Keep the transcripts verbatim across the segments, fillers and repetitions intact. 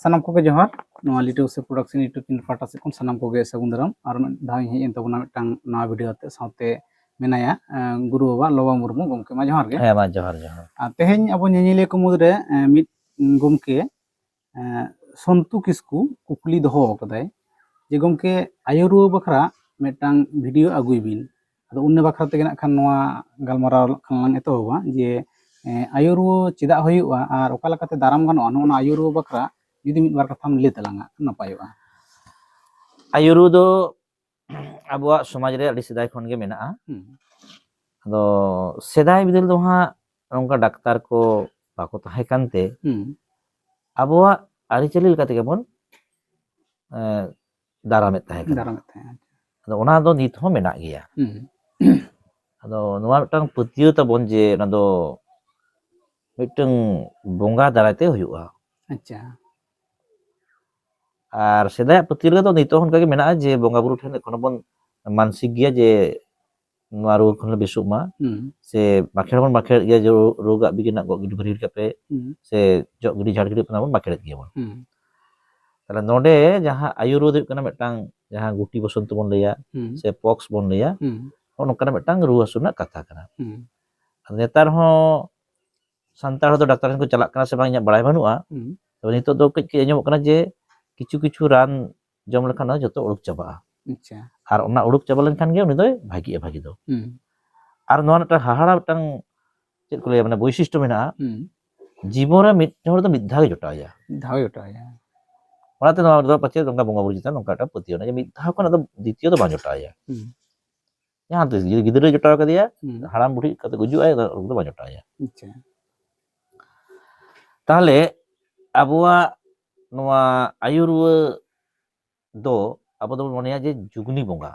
ᱥᱟᱱᱟᱢ ᱠᱚᱜᱮ ᱡᱚᱦᱟᱨ᱾ ᱱᱚᱣᱟ ᱞᱤᱴᱟᱹ ᱵᱩᱥᱨᱤ ᱯᱨᱚᱰᱟᱠᱥᱚᱱ YouTube ᱪᱮᱱᱮᱞ ᱯᱟᱦᱴᱟ ᱥᱮᱫ ᱠᱷᱚᱱ ᱥᱟᱱᱟᱢ ᱠᱚᱜᱮ ᱥᱟᱹᱜᱩᱱ ᱫᱟᱨᱟᱢ᱾ ᱟᱨ ᱢᱤᱫ ᱫᱷᱟᱣ ᱤᱧ ᱦᱮᱡ ᱮᱱ ᱛᱟᱵᱚᱱᱟ ᱢᱤᱫᱴᱟᱝ ᱱᱟᱣᱟ ᱵᱷᱤᱰᱤᱭᱳ ᱟᱛᱮ, ᱥᱟᱶᱛᱮ ᱢᱮᱱᱟᱭᱟ ᱮᱸ, ᱜᱩᱨᱩ ᱵᱟᱵᱟ ᱞᱚᱵᱟ ᱢᱩᱨᱢᱩ᱾ ᱜᱚᱢᱠᱮ ᱢᱟ ᱡᱚᱦᱟᱨ ᱜᱮ᱾ ᱦᱮᱸ, ᱢᱟ ᱡᱚᱦᱟᱨ, ᱡᱚᱦᱟᱨ᱾ ᱟᱨ ᱛᱮᱦᱮᱧ ᱟᱵᱚ ᱧᱮᱧᱮᱞᱤᱭᱟᱹ ᱠᱚ ᱢᱩᱫᱽᱨᱮ ᱮᱸ, ᱢᱤᱫ ᱜᱚᱢᱠᱮ ᱮᱸ, ᱥᱚᱱᱛᱩ ᱠᱤᱥᱠᱩ ᱠᱩᱠᱞᱤ ᱫᱚᱦᱚ ᱟᱠᱟᱫᱟᱭ ᱡᱮ, ᱜᱚᱢᱠᱮ, ᱟᱭᱳ ᱨᱩᱣᱟᱹ ᱵᱟᱠᱷᱨᱟ ᱢᱤᱫᱴᱟᱝ ᱵᱷᱤᱰᱤᱭᱳ ᱟᱹᱜᱩᱭ ᱵᱤᱱ᱾ ᱟᱫᱚ ᱩᱱᱤ ᱵᱟᱠᱷᱨᱟ ᱛᱮᱜᱮ ᱱᱟᱜ ᱠᱷᱟᱱ ᱱᱚᱣᱟ ᱜᱟᱞᱢᱟᱨᱟᱣ ᱠᱷᱟᱱ ᱞᱟᱝ ᱮᱛᱚᱦᱚᱵᱟ ᱡᱮ, ᱮᱸ, ᱟᱭᱳ ᱨᱩᱣᱟᱹ ᱪᱮᱫᱟᱜ ᱦᱩᱭᱩᱜᱼᱟ ᱟᱨ ᱚᱠᱟ ᱞᱮᱠᱟᱛᱮ ᱫᱟᱨᱟᱢ ᱜᱟᱱᱚᱜᱼᱟ, ᱱᱚᱜᱼᱚ ᱱᱚᱣᱟ ᱟᱭᱳ ᱨᱩᱣᱟᱹ ᱵᱟᱠᱷᱨᱟ ᱡᱩᱫᱤ ᱢᱤᱫ ᱵᱟᱨ ᱠᱟᱛᱷᱟᱢ ᱞᱟᱹᱭ ᱛᱟᱞᱟᱝᱟ, ᱱᱟᱯᱟᱭᱚᱜᱼᱟ᱾ ᱟᱭᱳ ᱨᱩᱣᱟᱹ ᱫᱚ ᱟᱵᱚᱣᱟᱜ ᱥᱚᱢᱟᱡᱽ ᱨᱮ ᱟᱹᱰᱤ ᱥᱮᱫᱟᱭ ᱠᱷᱚᱱ ᱜᱮ ᱢᱮᱱᱟᱜᱼᱟ᱾ ᱦᱩᱸ᱾ ᱟᱫᱚ ᱥᱮᱫᱟᱭ ᱵᱤᱫᱟᱹᱞ ᱫᱚ ᱦᱟᱸᱜ ᱱᱚᱝᱠᱟ ᱰᱟᱠᱛᱟᱨ ᱠᱚ ᱵᱟᱠᱚ ᱛᱟᱦᱮᱸ ᱠᱟᱱᱛᱮ ᱦᱩᱸ᱾ ᱟᱵᱚᱣᱟᱜ ᱟᱹᱨᱤᱪᱟᱹᱞᱤ ᱞᱮᱠᱟ ᱛᱮᱜᱮ ᱵᱚᱱ, ᱮᱸ, ᱫᱟᱨᱟᱢᱮᱫ ᱛᱟᱦᱮᱸ ᱠᱟᱱᱟ᱾ ᱫᱟᱨᱟᱢᱮᱫ ᱛᱟᱦᱮᱸ᱾ ᱟᱫᱚ ᱚᱱᱟ ᱫᱚ ᱱᱤᱛ ᱦᱚᱸ ᱢᱮᱱᱟᱜ ᱜᱮᱭᱟ᱾ ᱦᱩᱸ᱾ ᱟᱫᱚ ᱱᱚᱣᱟ ᱢᱤᱫᱴᱟᱝ ᱯᱟᱹᱛᱭᱟᱹᱣ ᱛᱟᱵᱚᱱ ᱡᱮ ᱚᱱᱟ ᱫᱚ ᱢᱤᱫᱴᱟᱝ ᱵᱚᱸᱜᱟ ᱫᱟᱨᱟᱭ ᱛᱮ ᱦᱩᱭᱩᱜᱼᱟ᱾ ᱟᱪᱪᱷᱟ᱾ ᱟᱨ ᱥᱮᱫᱟᱭᱟᱜ ᱯᱟᱹᱛᱭᱟᱹᱣ ᱨᱮᱫᱚ ᱱᱤᱛᱚᱜ ᱦᱚᱸ ᱚᱱᱠᱟᱜᱮ ᱢᱮᱱᱟᱜᱼᱟ ᱡᱮ ᱵᱚᱸᱜᱟ ᱵᱩᱨᱩ ᱴᱷᱮᱱ ᱮᱠᱷᱚᱱᱳ ᱵᱚᱱ ᱢᱟᱱᱥᱤᱠ ᱜᱮᱭᱟ ᱡᱮ ᱱᱚᱣᱟ ᱨᱩᱣᱟᱹ ᱠᱷᱚᱱ ᱞᱮ ᱵᱮᱥᱚᱜ ᱢᱟ᱾ ᱦᱩᱸ᱾ ᱥᱮ ᱵᱟᱸᱠᱷᱮᱲ ᱵᱚᱱ ᱵᱟᱸᱠᱷᱮᱲᱮᱫ ᱜᱮᱭᱟ ᱡᱮ ᱨᱳ-, ᱨᱳᱜᱽ ᱟᱜ ᱵᱤᱜᱷᱤᱱᱟᱜ ᱜᱚᱜ ᱜᱤᱰᱤ ᱵᱷᱟᱹᱨᱤ ᱠᱟᱛᱮ ᱦᱩᱸ᱾ ᱥᱮ ᱡᱚᱜ ᱜᱤᱰᱤ ᱡᱷᱟᱲ ᱜᱤᱰᱤ ᱚᱱᱟ ᱵᱚᱱ ᱵᱟᱸᱠᱷᱮᱲᱮᱫ ᱜᱮᱭᱟ ᱵᱚᱱ᱾ ᱦᱩᱸ᱾ ᱛᱟᱦᱞᱮ ᱱᱚᱰᱮ ᱡᱟᱦᱟᱸ ᱟᱭᱩᱨᱵᱮᱫ ᱦᱩᱭᱩᱜ ᱠᱟᱱᱟ ᱢᱤᱫᱴᱟᱝ ᱡᱟᱦᱟᱸ ᱜᱩᱴᱤ ᱵᱚᱥᱚᱱᱛᱚ ᱵᱚᱱ ᱞᱟᱹᱭᱟ ᱦᱩᱸ᱾ ᱥᱮ ᱯᱚᱠᱥ ᱵᱚᱱ ᱞᱟᱹᱭᱟ, ᱦᱩᱸ᱾ ᱱᱚᱜᱼᱚ ᱱᱚᱝᱠᱟᱱᱟᱜ ᱢᱤᱫᱴᱟᱝ ᱨᱩᱣᱟᱹ ᱦᱟᱹᱥᱩ ᱨᱮᱱᱟᱜ ᱠᱟᱛᱷᱟ ᱠᱟᱱᱟ᱾ ᱦᱩᱸ᱾ ᱟᱫᱚ ᱱᱮᱛᱟᱨ ᱦᱚᱸ ᱥᱟᱱᱛᱟᱲ ᱦᱚᱲ ᱫᱚ ᱰᱟᱠᱛᱟᱨ ᱴᱷᱮᱱ ᱠᱚ ᱪᱟᱞᱟᱜ ᱠᱟᱱᱟ ᱥᱮ ᱵᱟᱝ ᱤᱧᱟᱹᱜ ᱵᱟᱲᱟᱭ ᱵᱟᱹᱱᱩᱜᱼᱟ᱾ ᱦᱩᱸ᱾ ᱛᱚᱵᱮ ᱱᱤᱛᱚᱜ ᱫᱚ ᱠᱟᱹᱡ ᱠᱟᱹᱡ ᱟᱸᱡᱚᱢᱚᱜ ᱠᱟᱱᱟ ᱡᱮ ᱠᱤᱪᱷᱩ ᱠᱤᱪᱷᱩ ᱨᱟᱱ ᱡᱚᱢ ᱞᱮᱠᱷᱟᱱ ᱚᱱᱟ ᱡᱚᱛᱚ ᱩᱰᱩᱠ ᱪᱟᱵᱟᱜᱼᱟ᱾ ᱟᱪᱪᱷᱟ᱾ ᱟᱨ ᱚᱱᱟ ᱩᱰᱩᱠ ᱪᱟᱵᱟ ᱞᱮᱱᱠᱷᱟᱱ ᱜᱮ ᱩᱱᱤ ᱫᱚᱭ ᱵᱷᱟᱜᱤᱜᱼᱟ, ᱵᱷᱟᱜᱤ ᱫᱚ᱾ ᱦᱩᱸ᱾ ᱟᱨ ᱱᱚᱣᱟ ᱢᱤᱫᱴᱟᱝ ᱦᱟᱦᱟᱲᱟ ᱢᱤᱫᱴᱟᱝ ᱪᱮᱫ ᱠᱚ ᱞᱟᱹᱭᱟ, ᱢᱟᱱᱮ ᱵᱳᱭᱥᱤᱥᱴᱚ ᱢᱮᱱᱟᱜᱼᱟ᱾ ᱦᱩᱸ᱾ ᱡᱤᱵᱚᱱ ᱨᱮ ᱢᱤᱫ ᱦᱚᱲ ᱫᱚ ᱢᱤᱫ ᱫᱷᱟᱣ ᱜᱮ ᱡᱚᱴᱟᱣ ᱟᱭᱟ᱾ ᱢᱤᱫ ᱫᱷᱟᱣ ᱜᱮ ᱡᱚᱴᱟᱣ ᱟᱭᱟ᱾ ᱚᱱᱟᱛᱮ ᱱᱚᱣᱟ ᱫᱚ ᱯᱟᱪᱮᱫ ᱱᱚᱝᱠᱟ ᱵᱚᱸᱜᱟ ᱵᱩᱨᱩ ᱪᱮᱛᱟᱱ ᱱᱚᱝᱠᱟ ᱢᱤᱫᱴᱟᱝ ᱯᱟᱹᱛᱭᱟᱹᱣ ᱢᱮᱱᱟᱜᱼᱟ ᱡᱮ ᱢᱤᱫ ᱫᱷᱟᱣ ᱠᱷᱚᱱ ᱟᱫᱚ ᱫᱤᱛᱤᱭᱚ ᱫᱚ ᱵᱟᱝ ᱡᱚᱴᱟᱣ ᱟᱭᱟ᱾ ᱦᱩᱸ᱾ ᱡᱟᱦᱟᱸ ᱛᱤᱥ ᱡᱩᱫᱤ ᱜᱤᱫᱽᱨᱟᱹ ᱡᱚᱴᱟᱣ ᱠᱟᱫᱮᱭᱟ, ᱦᱩᱸ᱾ ᱦᱟᱲᱟᱢ ᱵᱩᱲᱦᱤ ᱠᱟᱛᱮ ᱜᱩᱡᱩᱜ ᱟᱭ, ᱟᱫᱚ ᱨᱳᱜᱽ ᱫᱚ ᱵᱟᱝ ᱡᱚᱴᱟᱣ ᱟᱭᱟ᱾ ᱟᱪᱪᱷᱟ᱾ ᱛᱟᱦᱞᱮ ᱟᱵᱚᱣᱟᱜ ᱱᱚᱣᱟ ᱟᱭᱩ ᱨᱩᱣᱟᱹ ᱫᱚ ᱟᱵᱚ ᱫᱚᱵᱚᱱ ᱢᱚᱱᱮᱭᱟ ᱡᱮ ᱡᱩᱜᱽᱱᱤ ᱵᱚᱸᱜᱟ᱾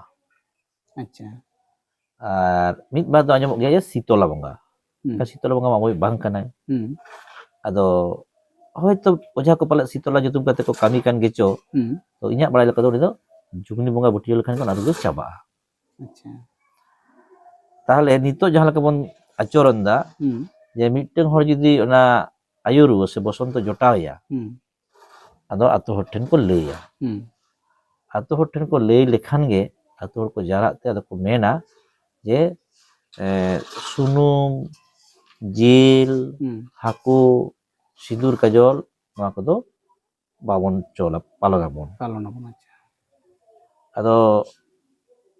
ᱟᱪᱪᱷᱟ᱾ ᱟᱨ ᱢᱤᱫ ᱵᱟᱨ ᱫᱚ ᱟᱸᱡᱚᱢᱚᱜ ᱜᱮᱭᱟ ᱡᱮ ᱥᱤᱛᱚᱞᱟ ᱵᱚᱸᱜᱟ᱾ ᱦᱩᱸ᱾ ᱥᱤᱛᱚᱞᱟ ᱵᱚᱸᱜᱟ ᱢᱟ ᱟᱵᱚᱭᱤᱡ ᱵᱟᱝ ᱠᱟᱱᱟᱭ᱾ ᱦᱩᱸ᱾ ᱟᱫᱚ ᱦᱚᱭᱛᱚ ᱚᱡᱷᱟ ᱠᱚ ᱯᱟᱞᱮᱫ ᱥᱤᱛᱚᱞᱟ ᱧᱩᱛᱩᱢ ᱠᱟᱛᱮ ᱠᱚ ᱠᱟᱹᱢᱤ ᱠᱟᱱ ᱜᱮᱪᱚ᱾ ᱦᱩᱸ᱾ ᱛᱚ ᱤᱧᱟᱹᱜ ᱵᱟᱲᱟᱭ ᱞᱮᱠᱟ ᱫᱚ ᱩᱱᱤ ᱫᱚ ᱡᱩᱜᱽᱱᱤ ᱵᱚᱸᱜᱟ ᱵᱟᱹᱴᱭᱟᱹ ᱞᱮᱠᱷᱟᱱ ᱜᱮ ᱚᱱᱟ ᱨᱳᱜᱽ ᱫᱚ ᱪᱟᱵᱟᱜᱼᱟ᱾ ᱟᱪᱪᱷᱟ᱾ ᱛᱟᱦᱞᱮ ᱱᱤᱛᱚᱜ ᱡᱟᱦᱟᱸ ᱞᱮᱠᱟ ᱵᱚᱱ ᱟᱪᱚᱨᱚᱱ ᱫᱟ, ᱦᱩᱸ᱾ ᱡᱮ ᱢᱤᱫᱴᱟᱝ ᱦᱚᱲ ᱡᱩᱫᱤ ᱚᱱᱟ ᱟᱭᱩ ᱨᱩᱣᱟᱹ ᱥᱮ ᱵᱚᱥᱚᱱᱛᱚ ᱡᱚᱴᱟᱣ ᱮᱭᱟ, ᱦᱩᱸ᱾ ᱟᱫᱚ ᱟᱛᱳ ᱦᱚᱲ ᱴᱷᱮᱱ ᱠᱚ ᱞᱟᱹᱭᱟ᱾ ᱟᱛᱳ ᱦᱚᱲ ᱴᱷᱮᱱ ᱠᱚ ᱞᱟᱹᱭ ᱞᱮᱠᱷᱟᱱ ᱜᱮ ᱟᱛᱳ ᱦᱚᱲ ᱠᱚ ᱡᱟᱣᱨᱟᱜ ᱛᱮ ᱟᱫᱚ ᱠᱚ ᱢᱮᱱᱟ ᱡᱮ, ᱮ, ᱥᱩᱱᱩᱢ, ᱡᱤᱞ, ᱦᱩᱸ᱾ ᱦᱟᱹᱠᱩ, ᱥᱤᱸᱫᱩᱨ ᱠᱟᱡᱚᱞ, ᱱᱚᱣᱟ ᱠᱚᱫᱚ ᱵᱟᱵᱚᱱ ᱪᱚᱞᱟ, ᱯᱟᱞᱚᱱᱟᱵᱚᱱ᱾ ᱯᱟᱞᱚᱱᱟᱵᱚᱱ, ᱟᱪᱪᱷᱟ᱾ ᱟᱫᱚ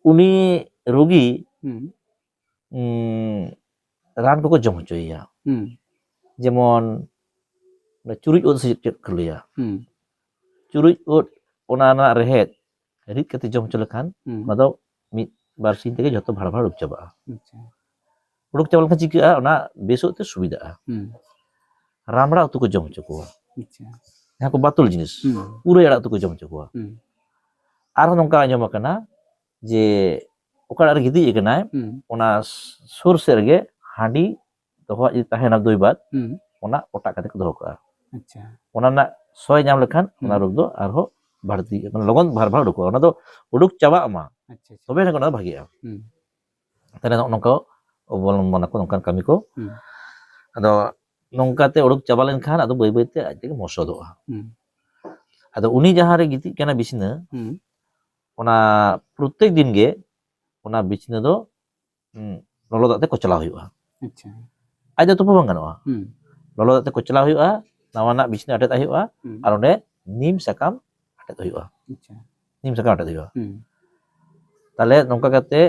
ᱩᱱᱤ ᱨᱩᱜᱤ, ᱦᱩᱸ᱾ ᱩᱸ, ᱨᱟᱱ ᱠᱚᱠᱚ ᱡᱚᱢ ᱦᱚᱪᱚᱭᱮᱭᱟ᱾ ᱦᱩᱸ᱾ ᱡᱮᱢᱚᱱ ᱚᱱᱟ ᱪᱩᱨᱩᱡ ᱩᱫ ᱥᱮ ᱪᱮᱫ ᱠᱚ ᱞᱟᱹᱭᱟ᱾ ᱦᱩᱸ᱾ ᱪᱩᱨᱩᱡ ᱩᱫ, ᱚᱱᱟ ᱨᱮᱱᱟᱜ ᱨᱮᱦᱮᱫ ᱨᱤᱫ ᱠᱟᱛᱮ ᱡᱚᱢ ᱦᱚᱪᱚ ᱞᱮᱠᱷᱟᱱ, ᱦᱩᱸ᱾ ᱚᱱᱟ ᱫᱚ ᱢᱤᱫ ᱵᱟᱨ ᱥᱤᱧ ᱛᱮᱜᱮ ᱡᱷᱚᱛᱚ ᱵᱷᱟᱲ ᱵᱷᱟᱲ ᱩᱰᱩᱠ ᱪᱟᱵᱟᱜᱼᱟ᱾ ᱟᱪᱪᱷᱟ᱾ ᱩᱰᱩᱠ ᱪᱟᱵᱟ ᱞᱮᱱᱠᱷᱟᱱ ᱪᱤᱠᱟᱹᱜᱼᱟ? ᱚᱱᱟ ᱵᱮᱥᱚᱜ ᱛᱮ ᱥᱩᱵᱤᱫᱷᱟᱜᱼᱟ᱾ ᱦᱩᱸ᱾ ᱨᱟᱢᱲᱟ ᱩᱛᱩ ᱠᱚ ᱡᱚᱢ ᱦᱚᱪᱚ ᱠᱚᱣᱟ᱾ ᱟᱪᱪᱷᱟ᱾ ᱡᱟᱦᱟᱸ ᱠᱚ ᱵᱟᱛᱩᱞ ᱡᱤᱱᱤᱥ, ᱦᱩᱸ᱾ ᱯᱩᱨᱟᱹᱭ ᱟᱲᱟᱜ ᱩᱛᱩ ᱠᱚ ᱡᱚᱢ ᱦᱚᱪᱚ ᱠᱚᱣᱟ᱾ ᱦᱩᱸ᱾ ᱟᱨᱦᱚᱸ ᱱᱚᱝᱠᱟ ᱟᱸᱡᱚᱢ ᱟᱠᱟᱱᱟ ᱡᱮ ᱚᱠᱟ ᱚᱲᱟᱜ ᱨᱮ ᱜᱤᱛᱤᱡ ᱟᱠᱟᱱᱟᱭ, ᱦᱩᱸ᱾ ᱚᱱᱟ ᱥᱩᱨ ᱥᱮᱫ ᱨᱮᱜᱮ ᱦᱟᱺᱰᱤ ᱫᱚᱦᱚᱣᱟᱜ ᱡᱩᱫᱤ ᱛᱟᱦᱮᱱᱟ ᱫᱩᱭ ᱵᱟᱫ, ᱦᱩᱸ᱾ ᱚᱱᱟ ᱚᱴᱟᱜ ᱠᱟᱛᱮ ᱠᱚ ᱫᱚᱦᱚ ᱠᱟᱜᱼᱟ᱾ ᱟᱪᱪᱷᱟ᱾ ᱚᱱᱟ ᱨᱮᱱᱟᱜ ᱥᱚᱭ ᱧᱟᱢ ᱞᱮᱠᱷᱟᱱ ᱚᱱᱟ ᱦᱩᱸ᱾ ᱨᱳᱜᱽ ᱫᱚ ᱟᱨᱦᱚᱸ ᱵᱟᱹᱲᱛᱤ, ᱢᱟᱱᱮ ᱞᱚᱜᱚᱱ ᱵᱷᱟᱨ ᱵᱷᱟᱨ ᱩᱰᱩᱠᱚᱜᱼᱟ, ᱚᱱᱟ ᱫᱚ ᱩᱰᱩᱠ ᱪᱟᱵᱟᱜ ᱢᱟ, ᱟᱪᱪᱷᱟ, ᱟᱪᱪᱷᱟ᱾ ᱛᱚᱵᱮ ᱮᱱᱟᱝ ᱚᱱᱟ ᱫᱚ ᱵᱷᱟᱜᱮᱜᱼᱟ᱾ ᱦᱩᱸ᱾ ᱛᱟᱦᱞᱮ ᱱᱚᱜᱼᱚ ᱱᱚᱝᱠᱟ ᱚᱵᱚᱞᱚᱢᱵᱚᱱ ᱟᱠᱚ, ᱱᱚᱝᱠᱟᱱ ᱠᱟᱹᱢᱤ ᱠᱚ᱾ ᱦᱩᱸ᱾ ᱟᱫᱚ ᱱᱚᱝᱠᱟᱛᱮ ᱩᱰᱩᱠ ᱪᱟᱵᱟ ᱞᱮᱱᱠᱷᱟᱱ ᱟᱫᱚ ᱵᱟᱹᱭ ᱵᱟᱹᱭᱛᱮ ᱟᱡ ᱛᱮᱜᱮ ᱢᱚᱥᱚᱫᱚᱜᱼᱟ᱾ ᱦᱩᱸ᱾ ᱟᱫᱚ ᱩᱱᱤ ᱡᱟᱦᱟᱸ ᱨᱮ ᱜᱤᱛᱤᱡ ᱠᱟᱱᱟ ᱵᱤᱪᱷᱱᱟᱹ, ᱦᱩᱸ᱾ ᱚᱱᱟ ᱯᱨᱚᱛᱮᱠ ᱫᱤᱱ ᱜᱮ ᱚᱱᱟ ᱵᱤᱪᱷᱱᱟᱹ ᱫᱚ, ᱩᱸ, ᱞᱚᱞᱚ ᱫᱟᱜ ᱛᱮ ᱠᱚᱪᱞᱟᱣ ᱦᱩᱭᱩᱜᱼᱟ᱾ ᱟᱪᱪᱷᱟ᱾ ᱟᱡ ᱫᱚ ᱛᱩᱯᱩ ᱵᱟᱝ ᱜᱟᱱᱚᱜᱼᱟ᱾ ᱦᱩᱸ᱾ ᱞᱚᱞᱚ ᱫᱟᱜ ᱛᱮ ᱠᱚᱪᱞᱟᱣ ᱦᱩᱭᱩᱜᱼᱟ, ᱱᱟᱣᱟᱱᱟᱜ ᱵᱤᱪᱷᱱᱟᱹ ᱟᱴᱮᱫ ᱟᱜ ᱦᱩᱭᱩᱜᱼᱟ, ᱦᱩᱸ᱾ ᱟᱨ ᱚᱸᱰᱮ ᱱᱤᱢ ᱥᱟᱠᱟᱢ ᱟᱴᱮᱫ ᱦᱩᱭᱩᱜᱼᱟ᱾ ᱟᱪᱪᱷᱟ᱾ ᱱᱤᱢ ᱥᱟᱠᱟᱢ ᱟᱴᱮᱫ ᱦᱩᱭᱩᱜᱼᱟ᱾ ᱦᱩᱸ᱾ ᱛᱟᱦᱞᱮ ᱱᱚᱝᱠᱟ ᱠᱟᱛᱮ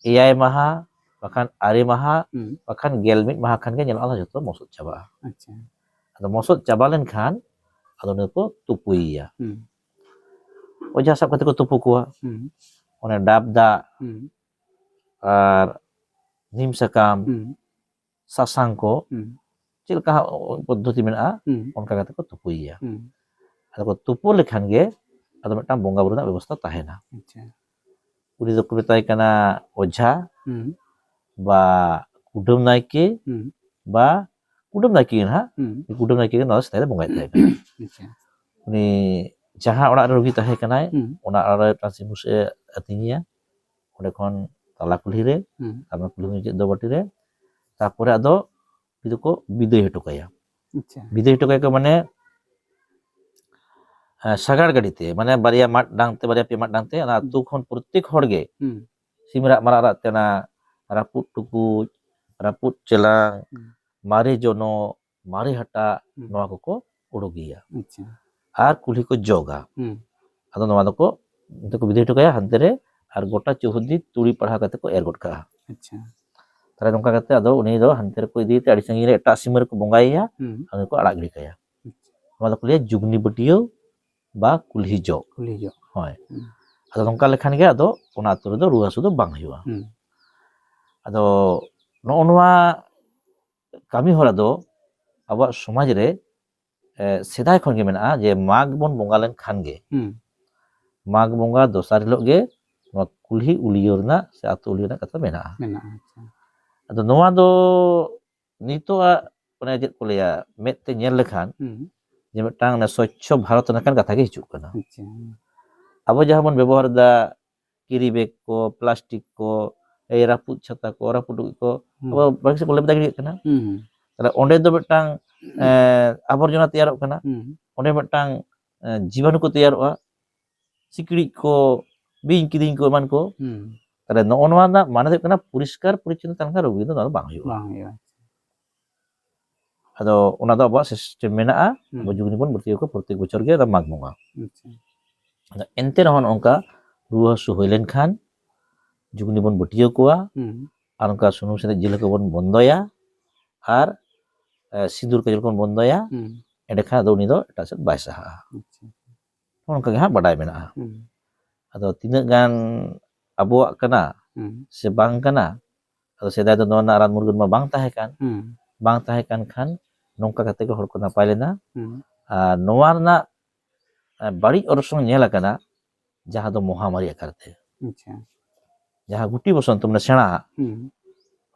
ᱮᱭᱟᱭ ᱢᱟᱦᱟ, ᱵᱟᱠᱷᱟᱱ ᱟᱨᱮ ᱢᱟᱦᱟ, ᱦᱩᱸ᱾ ᱵᱟᱠᱷᱟᱱ ᱜᱮᱞ ᱢᱤᱫ ᱢᱟᱦᱟ ᱠᱷᱟᱱ ᱜᱮ ᱧᱮᱞᱚᱜᱼᱟ, ᱡᱷᱚᱛᱚ ᱢᱚᱥᱚᱫ ᱪᱟᱵᱟᱜᱼᱟ᱾ ᱟᱪᱪᱷᱟ᱾ ᱟᱫᱚ ᱢᱚᱥᱚᱫ ᱪᱟᱵᱟ ᱞᱮᱱᱠᱷᱟᱱ ᱟᱫᱚ ᱩᱱᱤ ᱫᱚᱠᱚ ᱛᱩᱯᱩᱭᱮᱭᱟ᱾ ᱦᱩᱸ᱾ ᱚᱡᱷᱟ ᱥᱟᱵ ᱠᱟᱛᱮ ᱠᱚ ᱛᱩᱯᱩ ᱠᱚᱣᱟ᱾ ᱦᱩᱸ᱾ ᱚᱱᱮ ᱰᱟᱵ ᱫᱟᱜ ᱦᱩᱸ᱾ ᱟᱨ ᱱᱤᱢ ᱥᱟᱠᱟᱢ, ᱦᱩᱸ᱾ ᱥᱟᱥᱟᱝ ᱠᱚ, ᱦᱩᱸ᱾ ᱪᱮᱫ ᱞᱮᱠᱟ ᱦᱟᱸᱜ ᱯᱚᱫᱽᱫᱷᱚᱛᱤ ᱢᱮᱱᱟᱜᱼᱟ, ᱦᱩᱸ᱾ ᱚᱱᱠᱟ ᱠᱟᱛᱮ ᱠᱚ ᱛᱩᱯᱩᱭᱮᱭᱟ᱾ ᱦᱩᱸ᱾ ᱟᱫᱚ ᱠᱚ ᱛᱩᱯᱩ ᱞᱮᱠᱷᱟᱱ ᱜᱮ ᱟᱫᱚ ᱢᱤᱫᱴᱟᱝ ᱵᱚᱸᱜᱟ ᱵᱩᱨᱩ ᱨᱮᱱᱟᱜ ᱵᱮᱵᱚᱥᱛᱷᱟ ᱛᱟᱦᱮᱱᱟ᱾ ᱟᱪᱪᱷᱟ᱾ ᱩᱱᱤ ᱫᱚᱠᱚ ᱢᱮᱛᱟᱭ ᱠᱟᱱᱟ ᱚᱡᱷᱟ ᱦᱩᱸ᱾ ᱵᱟ ᱠᱩᱰᱟᱹᱢ ᱱᱟᱭᱠᱮ ᱦᱩᱸ᱾ ᱵᱟ ᱠᱩᱰᱟᱹᱢ ᱱᱟᱭᱠᱮ ᱜᱮ ᱱᱟᱦᱟᱜ, ᱦᱩᱸ᱾ ᱠᱩᱰᱟᱹᱢ ᱱᱟᱭᱠᱮ ᱜᱮ ᱱᱚᱣᱟ ᱥᱮᱫᱟᱭ ᱫᱚ ᱵᱚᱸᱜᱟᱭᱮᱫ ᱛᱟᱦᱮᱸ ᱠᱟᱱᱟ᱾ ᱟᱪᱪᱷᱟ᱾ ᱩᱱᱤ ᱡᱟᱦᱟᱸ ᱚᱲᱟᱜ ᱨᱮ ᱨᱩᱜᱤ ᱛᱟᱦᱮᱸ ᱠᱟᱱᱟᱭ, ᱦᱩᱸ᱾ ᱚᱱᱟ ᱚᱲᱟᱜ ᱨᱮ ᱢᱤᱫᱴᱟᱝ ᱥᱤᱢ ᱵᱩᱥᱟᱹᱜ ᱮ ᱟᱹᱛᱤᱧᱮᱭᱟ, ᱚᱸᱰᱮ ᱠᱷᱚᱱ ᱛᱟᱞᱟ ᱠᱩᱞᱦᱤ ᱨᱮ, ᱦᱩᱸ᱾ ᱛᱟᱨᱯᱚᱨᱮ ᱠᱩᱞᱦᱤ ᱢᱩᱪᱟᱹᱫ ᱫᱚ ᱵᱟᱹᱴᱤ ᱨᱮ, ᱛᱟᱨᱯᱚᱨᱮ ᱟᱫᱚ ᱩᱱᱤ ᱫᱚᱠᱚ ᱵᱤᱫᱟᱹᱭ ᱦᱚᱴᱚ ᱠᱟᱭᱟ᱾ ᱟᱪᱪᱷᱟ᱾ ᱵᱤᱫᱟᱹᱭ ᱦᱚᱴᱚ ᱠᱟᱭᱟ ᱠᱚ ᱢᱟᱱᱮ ᱦᱮᱸ, ᱥᱟᱜᱟᱲ ᱜᱟᱹᱰᱤ ᱛᱮ, ᱢᱟᱱᱮ ᱵᱟᱨᱭᱟ ᱢᱟᱫ ᱰᱟᱝ ᱛᱮ, ᱵᱟᱨᱭᱟ ᱯᱮᱭᱟ ᱢᱟᱫ ᱰᱟᱝ ᱛᱮ, ᱚᱱᱟ ᱟᱹᱛᱩ ᱠᱷᱚᱱ ᱯᱨᱚᱛᱮᱠ ᱦᱚᱲ ᱜᱮ ᱦᱩᱸ᱾ ᱥᱤᱢ ᱨᱟᱜ ᱢᱟᱨᱟᱜ ᱨᱟᱜ ᱛᱮ ᱚᱱᱟ ᱨᱟᱹᱯᱩᱫ ᱴᱩᱠᱩᱡ, ᱨᱟᱹᱯᱩᱫ ᱪᱮᱞᱟᱝ, ᱦᱩᱸ᱾ ᱢᱟᱨᱮ ᱡᱚᱱᱚᱜ, ᱢᱟᱨᱮ ᱦᱟᱴᱟᱜ, ᱦᱩᱸ᱾ ᱱᱚᱣᱟ ᱠᱚᱠᱚ ᱩᱰᱩᱠ ᱜᱮᱭᱟ᱾ ᱟᱪᱪᱷᱟ᱾ ᱟᱨ ᱠᱩᱞᱦᱤ ᱠᱚ ᱡᱚᱜᱟ᱾ ᱦᱩᱸ᱾ ᱟᱫᱚ ᱱᱚᱣᱟ ᱫᱚᱠᱚ, ᱫᱚᱠᱚ ᱵᱤᱫᱟᱹᱭ ᱦᱚᱴᱚ ᱠᱟᱭᱟ ᱦᱟᱱᱛᱮ ᱨᱮ, ᱟᱨ ᱜᱚᱴᱟ ᱪᱳᱦᱚᱫᱤ ᱛᱩᱲᱤ ᱯᱟᱲᱦᱟ ᱠᱟᱛᱮ ᱠᱚ ᱮᱨ ᱜᱚᱫ ᱠᱟᱜᱼᱟ᱾ ᱟᱪᱪᱷᱟ᱾ ᱛᱟᱦᱞᱮ ᱱᱚᱝᱠᱟ ᱠᱟᱛᱮ ᱟᱫᱚ ᱩᱱᱤ ᱫᱚ ᱦᱟᱱᱛᱮ ᱨᱮᱠᱚ ᱤᱫᱤᱭᱮ ᱛᱮ ᱟᱹᱰᱤ ᱥᱟᱺᱜᱤᱧ ᱨᱮ ᱮᱴᱟᱜ ᱥᱤᱢᱟᱹ ᱨᱮᱠᱚ ᱵᱚᱸᱜᱟᱭᱮᱭᱟ, ᱦᱩᱸ᱾ ᱟᱫᱚ ᱠᱚ ᱟᱲᱟᱜ ᱜᱤᱰᱤ ᱠᱟᱭᱟ᱾ ᱟᱪᱪᱷᱟ᱾ ᱱᱚᱣᱟ ᱫᱚᱠᱚ ᱞᱟᱹᱭᱟ ᱡᱩᱜᱽᱱᱤ ᱯᱟᱹᱴᱭᱟᱹᱣ ᱵᱟ ᱠᱩᱞᱦᱤ ᱡᱚᱜ᱾ ᱠᱩᱞᱦᱤ ᱡᱚᱜ᱾ ᱦᱳᱭ᱾ ᱦᱩᱸ᱾ ᱟᱫᱚ ᱱᱚᱝᱠᱟ ᱞᱮᱠᱷᱟᱱ ᱜᱮ ᱟᱫᱚ ᱚᱱᱟ ᱟᱹᱛᱩ ᱨᱮᱫᱚ ᱨᱩᱣᱟᱹ ᱦᱟᱹᱥᱩ ᱫᱚ ᱵᱟᱝ ᱦᱩᱭᱩᱜᱼᱟ᱾ ᱦᱩᱸ᱾ ᱟᱫᱚ ᱱᱚᱜᱼᱚ ᱱᱚᱣᱟ ᱠᱟᱹᱢᱤ ᱦᱚᱨᱟ ᱫᱚ ᱟᱵᱚᱣᱟᱜ ᱥᱚᱢᱟᱡᱽ ᱨᱮ, ᱮ, ᱥᱮᱫᱟᱭ ᱠᱷᱚᱱ ᱜᱮ ᱢᱮᱱᱟᱜᱼᱟ, ᱡᱮ ᱢᱟᱜᱽ ᱵᱚᱱ ᱵᱚᱸᱜᱟ ᱞᱮᱱᱠᱷᱟᱱ ᱜᱮ, ᱦᱩᱸ᱾ ᱢᱟᱜᱽ ᱵᱚᱸᱜᱟ ᱫᱚᱥᱟᱨ ᱦᱤᱞᱳᱜ ᱜᱮ ᱱᱚᱣᱟ ᱠᱩᱞᱦᱤ ᱩᱞᱤᱭᱟᱹᱣ ᱨᱮᱱᱟᱜ ᱥᱮ ᱟᱹᱛᱩ ᱩᱞᱤᱭᱟᱹᱣ ᱨᱮᱱᱟᱜ ᱠᱟᱛᱷᱟ ᱢᱮᱱᱟᱜᱼᱟ᱾ ᱢᱮᱱᱟᱜᱼᱟ, ᱟᱪᱪᱷᱟ᱾ ᱟᱫᱚ ᱱᱚᱣᱟ ᱫᱚ ᱱᱤᱛᱚᱜᱟᱜ, ᱚᱱᱮ ᱪᱮᱫ ᱠᱚ ᱞᱟᱹᱭᱟ, ᱢᱮᱫ ᱛᱮ ᱧᱮᱞ ᱞᱮᱠᱷᱟᱱ ᱦᱩᱸ᱾ ᱡᱮ ᱢᱤᱫᱴᱟᱝ ᱚᱱᱮ ᱥᱚᱪᱪᱷᱚ ᱵᱷᱟᱨᱚᱛ ᱞᱮᱠᱟᱱ ᱠᱟᱛᱷᱟ ᱜᱮ ᱦᱤᱡᱩᱜ ᱠᱟᱱᱟ᱾ ᱟᱪᱪᱷᱟ᱾ ᱟᱵᱚ ᱡᱟᱦᱟᱸ ᱵᱚᱱ ᱵᱮᱵᱚᱦᱟᱨ ᱮᱫᱟ, ᱠᱮᱨᱤ ᱵᱮᱜᱽ ᱠᱚ, ᱯᱞᱟᱥᱴᱤᱠ ᱠᱚ, ᱮᱭ ᱨᱟᱹᱯᱩᱫ ᱪᱷᱟᱛᱟ ᱠᱚ, ᱨᱟᱹᱯᱩᱫ ᱴᱩᱠᱩᱡ ᱠᱚ, ᱦᱩᱸ᱾ ᱟᱵᱚ ᱵᱟᱲᱜᱮ ᱥᱮᱫ ᱵᱚᱱ ᱞᱮᱵᱮᱫ ᱜᱤᱰᱤ ᱠᱟᱜ ᱠᱟᱱᱟ᱾ ᱦᱩᱸ, ᱦᱩᱸ᱾ ᱛᱟᱦᱞᱮ ᱚᱸᱰᱮ ᱫᱚ ᱢᱤᱫᱴᱟᱝ, ᱮ, ᱟᱵᱚᱨᱡᱚᱱᱟ ᱛᱮᱭᱟᱨᱚᱜ ᱠᱟᱱᱟ᱾ ᱦᱩᱸ᱾ ᱚᱸᱰᱮ ᱢᱤᱫᱴᱟᱝ, ᱮ, ᱡᱤᱵᱟᱱᱩ ᱠᱚ ᱛᱮᱭᱟᱨᱚᱜᱼᱟ, ᱥᱤᱠᱲᱤᱡ ᱠᱚ, ᱵᱤᱧ ᱠᱤᱫᱤᱧ ᱠᱚ, ᱮᱢᱟᱱ ᱠᱚ᱾ ᱦᱩᱸ᱾ ᱛᱟᱦᱞᱮ ᱱᱚᱜᱼᱚ ᱱᱚᱣᱟ ᱨᱮᱱᱟᱜ ᱢᱟᱱᱮ ᱫᱚ ᱦᱩᱭᱩᱜ ᱠᱟᱱᱟ, ᱯᱚᱨᱤᱥᱠᱟᱨ ᱯᱚᱨᱤᱪᱷᱚᱱᱱᱚ ᱛᱟᱦᱮᱸ ᱞᱮᱱᱠᱷᱟᱱ ᱨᱳᱜᱽ ᱵᱤᱜᱷᱤᱱ ᱫᱚ ᱱᱚᱣᱟ ᱫᱚ ᱵᱟᱝ ᱦᱩᱭᱩᱜᱼᱟ᱾ ᱵᱟᱝ ᱦᱩᱭᱩᱜᱼᱟ᱾ ᱟᱫᱚ ᱚᱱᱟ ᱫᱚ ᱟᱵᱚᱣᱟᱜ system ᱢᱮᱱᱟᱜᱼᱟ, ᱦᱩᱸ᱾ ᱟᱵᱚ ᱡᱩᱜᱽᱱᱤ ᱵᱚᱱ ᱵᱷᱚᱨᱛᱤ ᱠᱚᱣᱟ ᱯᱨᱚᱛᱮᱠ ᱵᱚᱪᱷᱚᱨ ᱜᱮ, ᱚᱱᱟ ᱢᱟᱜᱽ ᱵᱚᱸᱜᱟ᱾ ᱟᱪᱪᱷᱟ᱾ ᱟᱫᱚ ᱮᱱᱛᱮ ᱨᱮᱦᱚᱸ ᱱᱚᱜᱼᱚ ᱱᱚᱝᱠᱟ ᱨᱩᱣᱟᱹ ᱦᱟᱹᱥᱩ ᱦᱩᱭ ᱞᱮᱱᱠᱷᱟᱱ ᱡᱩᱜᱽᱱᱤ ᱵᱚᱱ ᱵᱟᱹᱴᱤᱭᱟᱹᱣ ᱠᱚᱣᱟ, ᱦᱩᱸ᱾ ᱟᱨ ᱚᱱᱠᱟ ᱥᱩᱱᱩᱢ ᱥᱮᱸᱫᱮᱫ ᱡᱤᱞ ᱦᱟᱹᱠᱩ ᱵᱚᱱ ᱵᱚᱱᱫᱚᱭᱟ, ᱟᱨ, ᱮ, ᱥᱤᱸᱫᱩᱨ ᱠᱟᱡᱚᱞ ᱵᱚᱱ ᱵᱚᱱᱫᱚᱭᱟ, ᱦᱩᱸ᱾ ᱮᱸᱰᱮᱠᱷᱟᱱ ᱟᱫᱚ ᱩᱱᱤ ᱫᱚ ᱮᱴᱟᱜ ᱥᱮᱫ ᱵᱟᱭ ᱥᱟᱦᱟᱜᱼᱟ᱾ ᱟᱪᱪᱷᱟ᱾ ᱱᱚᱜᱼᱚ ᱱᱚᱝᱠᱟ ᱜᱮ ᱦᱟᱸᱜ ᱵᱟᱰᱟᱭ ᱢᱮᱱᱟᱜᱼᱟ᱾ ᱦᱩᱸ᱾ ᱟᱫᱚ ᱛᱤᱱᱟᱹᱜ ᱜᱟᱱ ᱟᱵᱚᱣᱟᱜ ᱠᱟᱱᱟ ᱦᱩᱸ᱾ ᱥᱮ ᱵᱟᱝ ᱠᱟᱱᱟ, ᱟᱫᱚ ᱥᱮᱫᱟᱭ ᱫᱚ ᱱᱚᱣᱟ ᱨᱮᱱᱟᱜ ᱨᱟᱱ ᱢᱩᱨᱜᱟᱹᱱ ᱢᱟ ᱵᱟᱝ ᱛᱟᱦᱮᱸ ᱠᱟᱱ᱾ ᱦᱩᱸ᱾ ᱵᱟᱝ ᱛᱟᱦᱮᱸ ᱠᱟᱱ ᱠᱷᱟᱱ ᱱᱚᱝᱠᱟ ᱠᱟᱛᱮ ᱜᱮ ᱦᱚᱲ ᱠᱚ ᱱᱟᱯᱟᱭ ᱞᱮᱱᱟ᱾ ᱦᱩᱸ᱾ ᱟᱨ ᱱᱚᱣᱟ ᱨᱮᱱᱟᱜ, ᱮ, ᱵᱟᱹᱲᱤᱡ ᱚᱨᱥᱚᱝ ᱧᱮᱞ ᱟᱠᱟᱱᱟ, ᱡᱟᱦᱟᱸ ᱫᱚ ᱢᱚᱦᱟᱢᱟᱨᱤ ᱟᱠᱟᱨ ᱛᱮ᱾ ᱟᱪᱪᱷᱟ᱾ ᱡᱟᱦᱟᱸ ᱜᱩᱴᱤ ᱵᱚᱥᱚᱱᱛᱚ, ᱢᱟᱱᱮ ᱥᱮᱬᱟ ᱦᱩᱸ᱾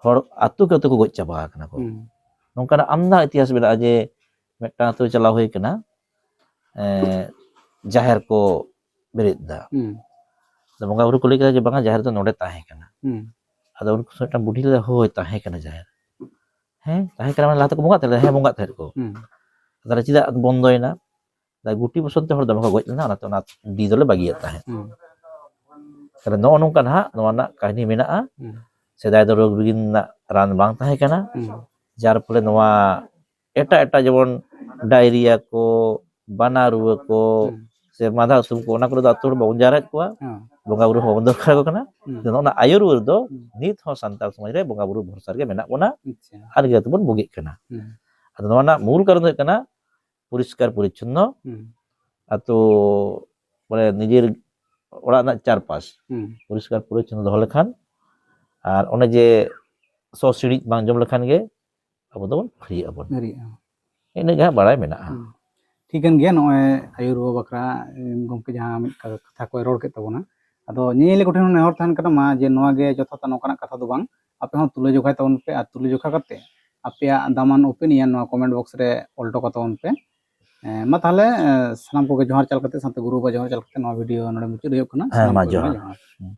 ᱦᱚᱲ ᱟᱹᱛᱩ ᱠᱮ ᱟᱹᱛᱩ ᱠᱚ ᱜᱚᱡ ᱪᱟᱵᱟ ᱟᱠᱟᱱᱟ ᱠᱚ᱾ ᱦᱩᱸ᱾ ᱱᱚᱝᱠᱟᱱᱟᱜ ᱟᱢᱫᱟ ᱤᱛᱤᱦᱟᱥ ᱢᱮᱱᱟᱜᱼᱟ ᱡᱮ ᱢᱤᱫᱴᱟᱝ ᱟᱹᱛᱩ ᱪᱟᱞᱟᱣ ᱦᱩᱭ ᱠᱟᱱᱟ, ᱮ, ᱡᱟᱦᱮᱨ ᱠᱚ ᱵᱮᱨᱮᱫ ᱮᱫᱟ᱾ ᱦᱩᱸ᱾ ᱟᱫᱚ ᱵᱚᱸᱜᱟ ᱵᱩᱨᱩ ᱠᱚ ᱞᱟᱹᱭ ᱠᱮᱫᱟ ᱡᱮ, "ᱵᱟᱝᱟ, ᱡᱟᱦᱮᱨ ᱫᱚ ᱱᱚᱰᱮ ᱛᱟᱦᱮᱸ ᱠᱟᱱᱟ᱾" ᱦᱩᱸ᱾ ᱟᱫᱚ ᱩᱱᱠᱩ ᱢᱤᱫᱴᱟᱝ ᱵᱩᱰᱷᱤ ᱞᱟᱹᱭ ᱫᱟ, "ᱦᱳᱭ, ᱛᱟᱦᱮᱸ ᱠᱟᱱᱟ ᱡᱟᱦᱮᱨ᱾ ᱦᱮᱸ, ᱛᱟᱦᱮᱸ ᱠᱟᱱᱟ ᱢᱟᱱᱮ ᱞᱟᱦᱟ ᱛᱮᱠᱚ ᱵᱚᱸᱜᱟᱜ ᱛᱟᱦᱮᱸᱫ?" "ᱦᱮᱸ, ᱵᱚᱸᱜᱟᱜ ᱛᱟᱦᱮᱸᱫ ᱠᱚ᱾" ᱦᱩᱸ᱾ ᱛᱟᱦᱞᱮ ᱪᱮᱫᱟᱜ ᱵᱚᱱᱫᱚᱭᱮᱱᱟ? ᱛᱟᱦᱞᱮ ᱜᱩᱴᱤ ᱵᱚᱥᱚᱱᱛᱮ ᱦᱚᱲ ᱫᱚᱢᱮ ᱠᱚ ᱜᱚᱡ ᱞᱮᱱᱟ, ᱚᱱᱟᱛᱮ ᱚᱱᱟ ᱰᱤ ᱫᱚᱞᱮ ᱵᱟᱹᱜᱤᱭᱟᱫ ᱛᱟᱦᱮᱸᱫ᱾ ᱦᱩᱸ᱾ ᱛᱟᱦᱞᱮ ᱱᱚᱜᱼᱚ ᱱᱚᱝᱠᱟ ᱱᱟᱦᱟᱜ ᱱᱚᱣᱟ ᱨᱮᱱᱟᱜ ᱠᱟᱹᱦᱱᱤ ᱢᱮᱱᱟᱜᱼᱟ᱾ ᱦᱩᱸ᱾ ᱥᱮᱫᱟᱭ ᱫᱚ ᱨᱳᱜᱽ ᱵᱤᱜᱷᱤᱱ ᱨᱮᱱᱟᱜ ᱨᱟᱱ ᱵᱟᱝ ᱛᱟᱦᱮᱸ ᱠᱟᱱᱟ, ᱦᱩᱸ᱾ ᱡᱟᱨ ᱯᱷᱚᱞᱮ ᱱᱚᱣᱟ ᱮᱴᱟᱜ ᱮᱴᱟᱜ ᱡᱮᱢᱚᱱ ᱰᱟᱭᱨᱤᱭᱟ ᱠᱚ, ᱵᱟᱱᱟ ᱨᱩᱣᱟᱹ ᱠᱚ, ᱦᱩᱸ᱾ ᱥᱮ ᱢᱟᱫᱟ ᱩᱛᱩᱢ ᱠᱚ, ᱚᱱᱟ ᱠᱚᱨᱮ ᱫᱚ ᱟᱹᱛᱩ ᱦᱚᱲ ᱵᱟᱵᱚᱱ ᱡᱟᱣᱨᱟᱭᱮᱫ ᱠᱚᱣᱟ, ᱦᱮᱸ᱾ ᱵᱚᱸᱜᱟ ᱵᱩᱨᱩ ᱦᱚᱸ ᱵᱟᱵᱚᱱ ᱫᱚᱨᱠᱟᱨ ᱠᱚ ᱠᱟᱱᱟ᱾ ᱦᱩᱸ᱾ ᱱᱚᱜᱼᱚ ᱱᱟ ᱟᱭᱩᱨᱵᱮᱫ ᱫᱚ ᱦᱩᱸ᱾ ᱱᱤᱛ ᱦᱚᱸ ᱥᱟᱱᱛᱟᱲ ᱥᱚᱢᱟᱡᱽ ᱨᱮ ᱵᱚᱸᱜᱟ ᱵᱩᱨᱩ ᱵᱷᱚᱨᱥᱟ ᱨᱮᱜᱮ ᱢᱮᱱᱟᱜ ᱵᱚᱱᱟ, ᱟᱪᱪᱷᱟ᱾ ᱟᱨ ᱜᱮ ᱛᱮᱵᱚᱱ ᱵᱩᱜᱤᱜ ᱠᱟᱱᱟ᱾ ᱦᱩᱸ᱾ ᱟᱫᱚ ᱱᱚᱣᱟ ᱨᱮᱱᱟᱜ ᱢᱩᱞ ᱠᱟᱨᱚᱱ ᱫᱚ ᱦᱩᱭᱩᱜ ᱠᱟᱱᱟ ᱯᱚᱨᱤᱥᱠᱟᱨ ᱯᱚᱨᱤᱪᱷᱚᱱᱱᱚ, ᱦᱩᱸ᱾ ᱟᱛᱳ, ᱢᱟᱱᱮ ᱱᱤᱡᱮᱨ ᱚᱲᱟᱜ ᱨᱮᱱᱟᱜ ᱪᱟᱨᱯᱟᱥ ᱦᱩᱸ᱾ ᱯᱚᱨᱤᱥᱠᱟᱨ ᱯᱚᱨᱤᱪᱷᱚᱱᱱᱚ ᱫᱚᱦᱚ ᱞᱮᱠᱷᱟᱱ, ᱟᱨ ᱚᱱᱮ ᱡᱮ ᱥᱚ ᱥᱤᱲᱤᱡ ᱵᱟᱝ ᱡᱚᱢ ᱞᱮᱠᱷᱟᱱ ᱜᱮ ᱟᱵᱚ ᱫᱚᱵᱚᱱ ᱯᱷᱨᱤᱜ ᱟᱵᱚᱱ᱾ ᱯᱷᱨᱤᱜ ᱟᱵᱚᱱ᱾ ᱤᱱᱟᱹᱜᱮ ᱦᱟᱸᱜ ᱵᱟᱲᱟᱭ ᱢᱮᱱᱟᱜᱼᱟ᱾ ᱦᱩᱸ᱾ ᱴᱷᱤᱠᱟᱹᱱ ᱜᱮᱭᱟ, ᱱᱚᱜᱼᱚᱭ ᱟᱭᱩᱨᱵᱮᱫ ᱵᱟᱠᱷᱨᱟ, ᱮ, ᱜᱚᱢᱠᱮ ᱡᱟᱦᱟᱸ ᱢᱤᱫ ᱠᱟ-, ᱠᱟᱛᱷᱟ ᱠᱚᱭ ᱨᱚᱲ ᱠᱮᱫ ᱛᱟᱵᱚᱱᱟ, ᱟᱫᱚ ᱧᱮᱧᱮᱞᱤᱭᱟᱹ ᱠᱚᱴᱷᱮᱱ ᱦᱚᱸ ᱱᱮᱦᱚᱨ ᱛᱟᱦᱮᱱ ᱠᱟᱱᱟ, ᱢᱟ ᱡᱮ ᱱᱚᱣᱟ ᱜᱮ ᱡᱚᱛᱷᱟᱛᱟ ᱱᱚᱝᱠᱟᱱᱟᱜ ᱠᱟᱛᱷᱟ ᱫᱚ ᱵᱟᱝ, ᱟᱯᱮ ᱦᱚᱸ ᱛᱩᱞᱟᱹ ᱡᱚᱠᱷᱟᱭ ᱛᱟᱵᱚᱱ ᱯᱮ, ᱟᱨ ᱛᱩᱞᱟᱹ ᱡᱚᱠᱷᱟ ᱠᱟᱛᱮ ᱟᱯᱮᱭᱟᱜ ᱫᱟᱢᱟᱱ opinion ᱱᱚᱣᱟ comment box ᱨᱮ ᱚᱞ ᱦᱚᱴᱚ ᱠᱟᱛᱟᱵᱚᱱ ᱯᱮ᱾ ᱮ, ᱢᱟ ᱛᱟᱦᱚᱞᱮ, ᱮ, ᱥᱟᱱᱟᱢ ᱠᱚᱜᱮ ᱡᱚᱦᱟᱨ ᱪᱟᱞ ᱠᱟᱛᱮ, ᱥᱟᱶᱛᱮ ᱜᱩᱨᱩ ᱵᱟᱵᱟ ᱡᱚᱦᱟᱨ ᱪᱟᱞ ᱠᱟᱛᱮ ᱱᱚᱣᱟ video ᱱᱚᱰᱮ ᱢᱩᱪᱟᱹᱫ ᱦᱩᱭᱩᱜ ᱠᱟᱱᱟ᱾ ᱦᱮᱸ, ᱥᱟᱱᱟᱢ ᱢᱟ ᱠᱚᱜᱮ ᱡᱚᱦᱟᱨ᱾ ᱡᱚᱦᱟᱨ᱾ ᱦᱩᱸ᱾